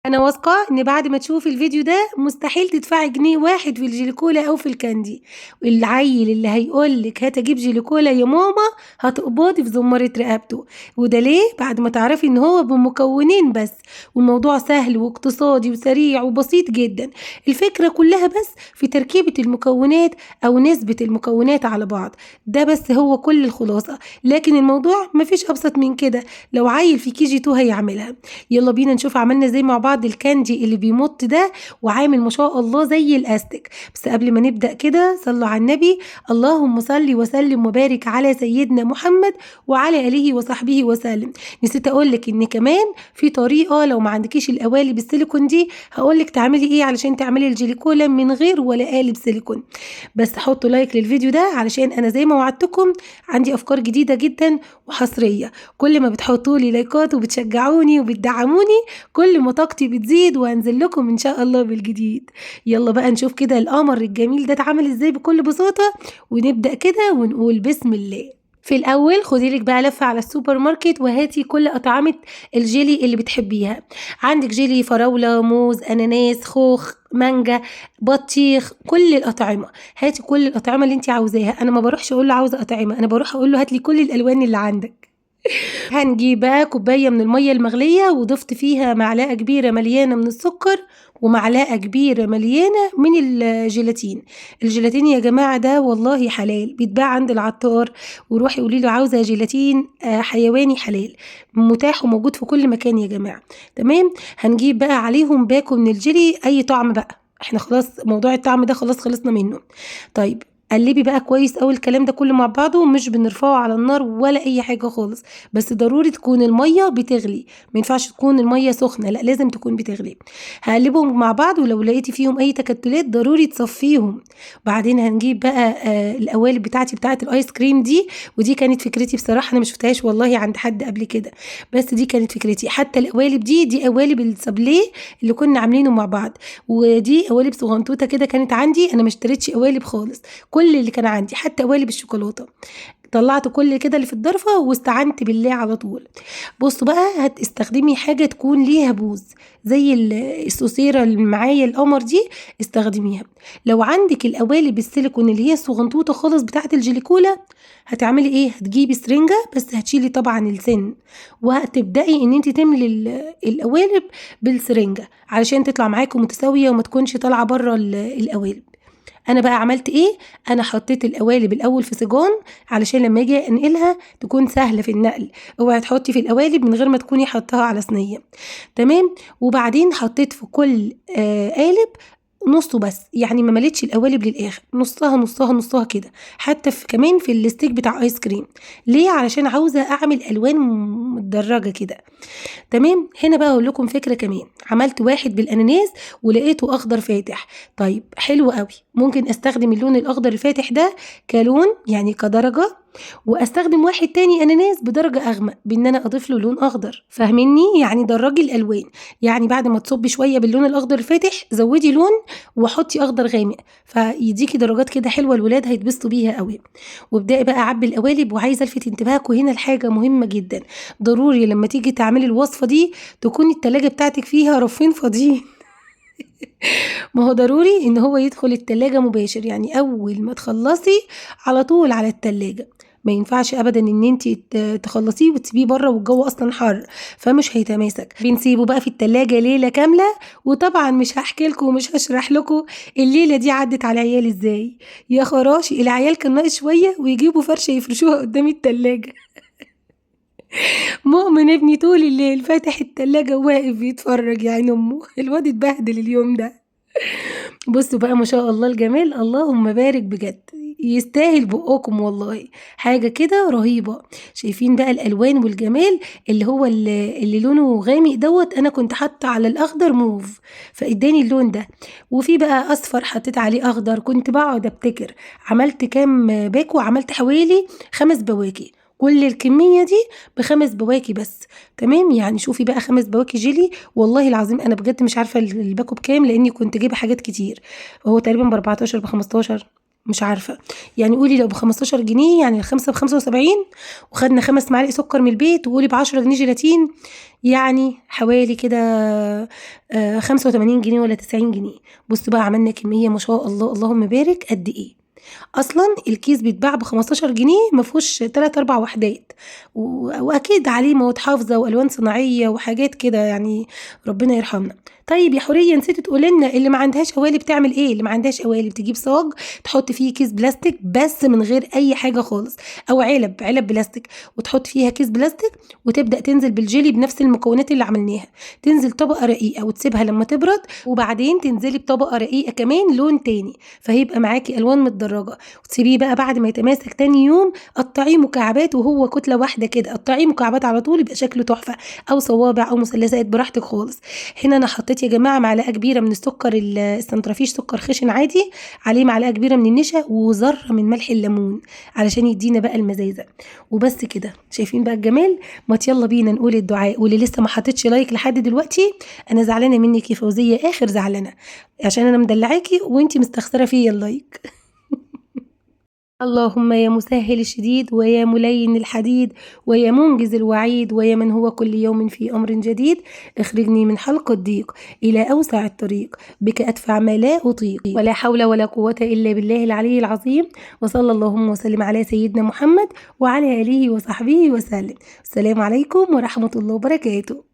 انا واثقة ان بعد ما تشوفي الفيديو ده مستحيل تدفعي جنيه واحد في الجيلي كولا او في ال candy. العيل اللي هيقولك هات اجيب جيلي كولا يا ماما هتقبضي في زمارة رقبته. وده ليه؟ بعد ما تعرفي ان هو بمكونين بس، والموضوع سهل واقتصادي وسريع وبسيط جدا. الفكرة كلها بس في تركيبه المكونات او نسبه المكونات على بعض، ده بس هو كل الخلاصة. لكن الموضوع مفيش ابسط من كده، لو عيل في KG 2 هيعملها. يلا بينا نشوف عملنا ازاي مع بعض ال candy اللي بيمط ده وعامل ما شاء الله زي الاستك. بس قبل ما نبدأ كده صلوا على النبي، اللهم صل وسلم وبارك على سيدنا محمد وعلى اله وصحبه وسلم. نسيت اقول لك ان كمان في طريقة لو ما عندكيش القوالب السيليكون دي هقول لك تعملي ايه علشان تعملي الجيلي كولا من غير ولا قالب سيليكون. بس حطوا like للفيديو ده علشان انا زي ما وعدتكم عندي افكار جديدة جدا وحصرية. كل ما بتحطوا لي لايكات وبتشجعوني وبتدعموني كل ما طاقتي بتزيد وهنزل لكم ان شاء الله بالجديد. يلا بقى نشوف كده القمر الجميل ده اتعمل ازاي بكل بساطة، ونبدأ كده ونقول بسم الله. في الاول خدي لك بقى لفه على السوبر ماركت وهاتي كل اطعمه الجيلي اللي بتحبيها. عندك جيلي فراوله، موز، اناناس، خوخ، مانجا، بطيخ، كل الاطعمة. هاتي كل الاطعمة اللي انت عاوزاها. انا ما بروحش اقول له عاوزه اطعمه، انا بروح اقول له هات لي كل الالوان اللي عندك. هنجيب بقى كوباية من المية المغليه وضفت فيها معلقه كبيرة مليانة من السكر ومعلقة كبيرة مليانة من الجيلاتين. الجيلاتين يا جماعة ده والله حلال، بيتباع عند العطار، وروحي قولي له عاوزه جيلاتين حيواني حلال، متاح وموجود في كل مكان يا جماعة. تمام. هنجيب بقى عليهم باكو من الجيلي اي طعم بقى، احنا خلاص موضوع الطعم ده خلاص خلصنا منه. طيب قلبي بقى كويس قوي الكلام ده كله مع بعضه، مش بنرفعه على النار ولا اي حاجة خالص، بس ضروري تكون المية بتغلي، ما ينفعش تكون المية سخنة، لا لازم تكون بتغلي. هقلبهم مع بعض، ولو لقيتي فيهم اي تكتلات ضروري تصفيهم. بعدين هنجيب بقى القوالب بتاعتي بتاعه الايس كريم دي، ودي كانت فكرتي بصراحة، انا ما شفتهاش والله عند حد قبل كده، بس دي كانت فكرتي. حتى القوالب دي قوالب السابليه اللي كنا عاملينه مع بعض، ودي قوالب صغنطوطه كده كانت عندي، انا ما اشتريتش قوالب خالص، كل اللي كان عندي حتى قوالب الشوكولاتة طلعت كل كده اللي في الضرفه واستعنت بالله على طول. بصوا بقى هتستخدمي حاجة تكون ليها بوز زي السوسيره اللي معايا القمر دي استخدميها. لو عندك القوالب السيليكون اللي هي الصغنطوطه خالص بتاعه الجيلي كولا هتعملي ايه؟ هتجيبي سرنجه بس هتشيلي طبعا السن، وهتبداي ان انت تملي القوالب بالسرنجه علشان تطلع معاكم متساوية وما تكونش طالعه بره القوالب. انا بقى عملت ايه؟ انا حطيت القوالب الاول في سجان علشان لما اجي انقلها تكون سهلة في النقل. اوعي تحطي في القوالب من غير ما تكوني حطاها على صينية. تمام. وبعدين حطيت في كل قالب نصه بس، يعني ما مليتش القوالب للاخر، نصها نصها نصها كده، حتى في كمان في ال stick بتاع ايس كريم. ليه؟ علشان عاوزه اعمل الوان متدرجه كده. تمام. هنا بقى اقول لكم فكرة كمان، عملت واحد بالاناناس ولقيته اخضر فاتح. طيب حلو قوي، ممكن استخدم اللون الاخضر الفاتح ده كلون يعني كدرجه، واستخدم واحد تاني اناناس بدرجة اغمق بان انا اضيف له لون اخضر. فاهميني؟ يعني درجي الالوان، يعني بعد ما تصبي شوية باللون الاخضر الفاتح زودي لون وحطي اخضر غامق، فيديكي درجات كده حلوة، الولاد هيتبسطوا بيها قوي. وابداي بقى عبي القوالب. وعايزه الفت انتباهكم هنا لحاجة مهمة جدا، ضروري لما تيجي تعملي الوصفة دي تكون التلاجة بتاعتك فيها رفين فاضيين. ما هو ضروري ان هو يدخل التلاجة مباشر، يعني اول ما تخلصي على طول على التلاجة، ما ينفعش ابدا ان انت تخلصيه وتسيبيه بره والجو اصلا حر فمش هيتماسك. بنسيبه بقى في التلاجة ليلة كاملة، وطبعا مش هحكي لكم ومش هشرح لكم الليلة دي عدت على العيال ازاي. يا خراشي، العيال كان ناقص شوية ويجيبوا فرشة يفرشوها قدام التلاجة. مؤمن ابني طول الليل فاتح التلاجة وواقف بيتفرج يا عين امه، الواد اتبهدل اليوم ده. بصوا بقى ما شاء الله الجمال، اللهم بارك، بجد يستاهل بقكم والله، حاجة كده رهيبة. شايفين بقى الألوان والجمال اللي هو اللي لونه غامق دوت، أنا كنت حاطة على الأخضر موف فإداني اللون ده، وفي بقى أصفر حطيت عليه أخضر. كنت بقعد أبتكر، عملت كام باكو، عملت حوالي 5 بواكي، كل الكمية دي ب5 بواكي بس. تمام. يعني شوفي بقى 5 بواكي جيلي، والله العظيم أنا بجد مش عارفة الباكو بكام لأني كنت جايبة حاجات كتير، هو تقريبا ب14 ب15 مش عارفه، يعني قولي لو ب15 جنيه يعني الخمسة ب75، وخدنا 5 معالق سكر من البيت، وقولي ب10 جنيه جيلاتين، يعني حوالي كده 85 جنيه ولا 90 جنيه. بصوا بقى عملنا كمية ما شاء الله اللهم بارك قد ايه. اصلا الكيس بيتباع ب15 جنيه ما فيهوش 3-4 وحدات، واكيد عليه مواد حافظه والوان صناعية وحاجات كده، يعني ربنا يرحمنا. طيب يا حورية نسيتي تقولي لنا اللي ما عندهاش قوالب تعمل ايه؟ اللي ما عندهاش قوالب تجيب صاج تحط فيه كيس بلاستيك بس من غير اي حاجة خالص، او علب بلاستيك، وتحط فيها كيس بلاستيك وتبدا تنزل بالجيلي بنفس المكونات اللي عملناها، تنزل طبقه رقيقه وتسيبها لما تبرد، وبعدين تنزلي بطبقه رقيقه كمان لون تاني، فهيبقى معاكي الوان متدرجه. وتسيبيه بقى بعد ما يتماسك تاني يوم قطعية مكعبات وهو كتلة واحدة كده، قطعية مكعبات على طول يبقى شكله تحفة، او صوابع او مثلثات براحتك خالص. هنا انا حطيت يا جماعة معلقه كبيرة من السكر السنترفيش، سكر خشن عادي، عليه معلقه كبيرة من النشا وذره من ملح الليمون علشان يدينا بقى المزازه. وبس كده، شايفين بقى الجمال؟ ما يلا بينا نقول الدعاء. واللي لسه ما حطيتش like لحد دلوقتي انا زعلانة منك يا فوزيه، اخر زعلانة، عشان انا مدلعاكي وانتي مستخسره فيا ال like. اللهم يا مسهل الشديد ويا ملين الحديد ويا منجز الوعيد ويا من هو كل يوم في أمر جديد، اخرجني من حلق الضيق إلى أوسع الطريق، بك أدفع ما لا أطيق، ولا حول ولا قوة إلا بالله العلي العظيم. وصلى اللهم وسلم على سيدنا محمد وعلى آله وصحبه وسلم. السلام عليكم ورحمة الله وبركاته.